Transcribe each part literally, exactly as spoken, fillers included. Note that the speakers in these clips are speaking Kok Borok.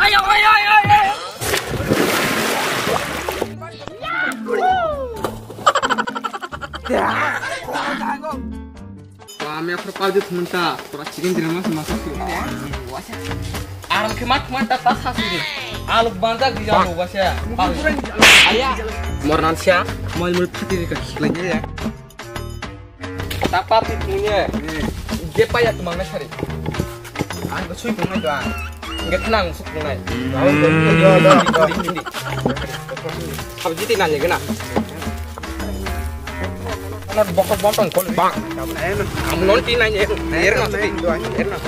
Kami apa pal jut menta, pura chicken dinner mas masak sih. Aram kemat kemat tak tas hasil. Aluk banjak di jauh wasa. Aya, mornan sia, mol mol pati di kaki lagi ya. Tapar di punya. Dia payah tuh mana cari. Aku sui punya doang. Enggak tenang suk punya. Sabji ti nanya kena. Ana bokok botong kol. Bang. Kamu non ti nanya. Air na ti. Air na.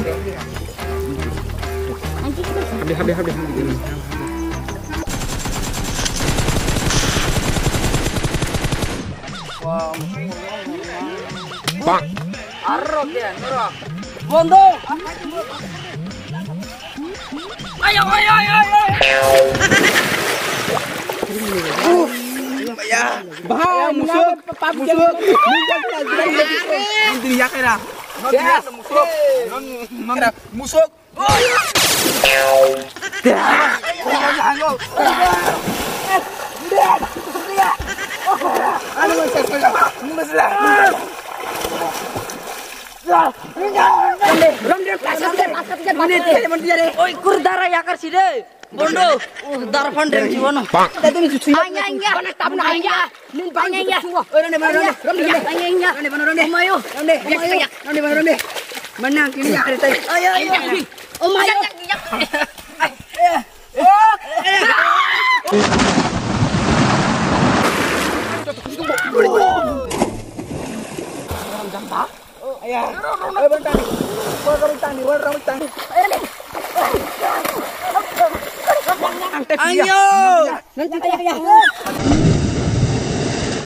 Habis habis habis. Bang. Arro ke, arro. Bondo. Ayo, ayo, ayo, ayo. Bah, musuh, musuh. Nanti ya kira. Nanti ya musuh. Nanti musuh. Oi, kurdara yakar side. Bondo, dar pandem jiwano. Anya, anya. Anya, anya. Anya, anya. Anya, anya. Omayo. Mana kini yakar tai. Ayo, ayo. Omayo. Ayo.